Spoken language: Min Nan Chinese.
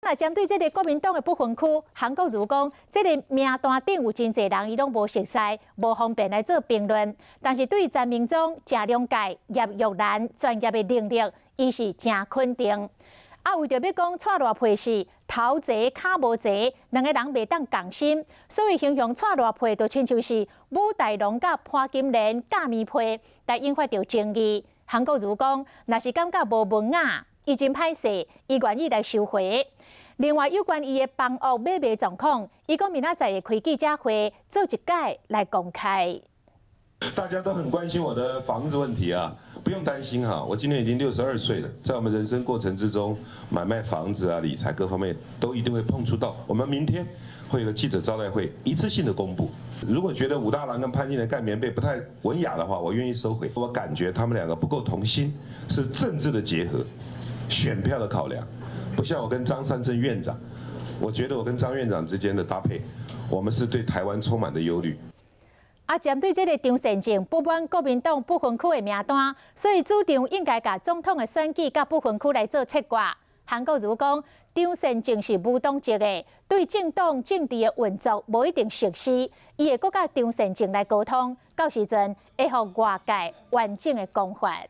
那針對這个國民黨的不分區，韓國瑜講，這个名單頂有真濟人，伊攏無熟似，無方便來做評論。但是對陳明忠、謝龍介、葉玉蘭專業的能力，伊是誠肯定。啊，為著欲講蔡賴配是頭齊跤無齊，兩个人袂當仝心，所以形容蔡賴配就親像是武大郎佮潘金蓮咬麵皮，來引發著爭議。韓國瑜講，若是感覺無文雅，伊真歹勢，伊願意來收回。另外，有關伊的房屋買賣狀況，伊講明仔載會開記者會做一解來公開。大家都很關心我的房子問題啊，不用擔心哈，我今年已經62歲了，在我們人生過程之中，買賣房子啊、理財各方面都一定會碰觸到。我們明天會有個記者招待會，一次性的公布。如果覺得武大郎跟潘金蓮蓋棉被不太文雅的話，我願意收回。我感覺他們兩個不夠同心，是政治的結合，選票的考量。不像我跟張善政院長，我覺得我跟張院長之間的搭配，我們是對台灣充滿的憂慮。啊，針對這个張善政不滿國民黨不分區的名單，所以主張應該共總統的選舉佮不分區來做切割。韓國瑜講，張善政是無黨籍的，對政黨政治的運作無一定熟悉，伊會閣佮張善政來溝通，到時陣會予外界完整的講法。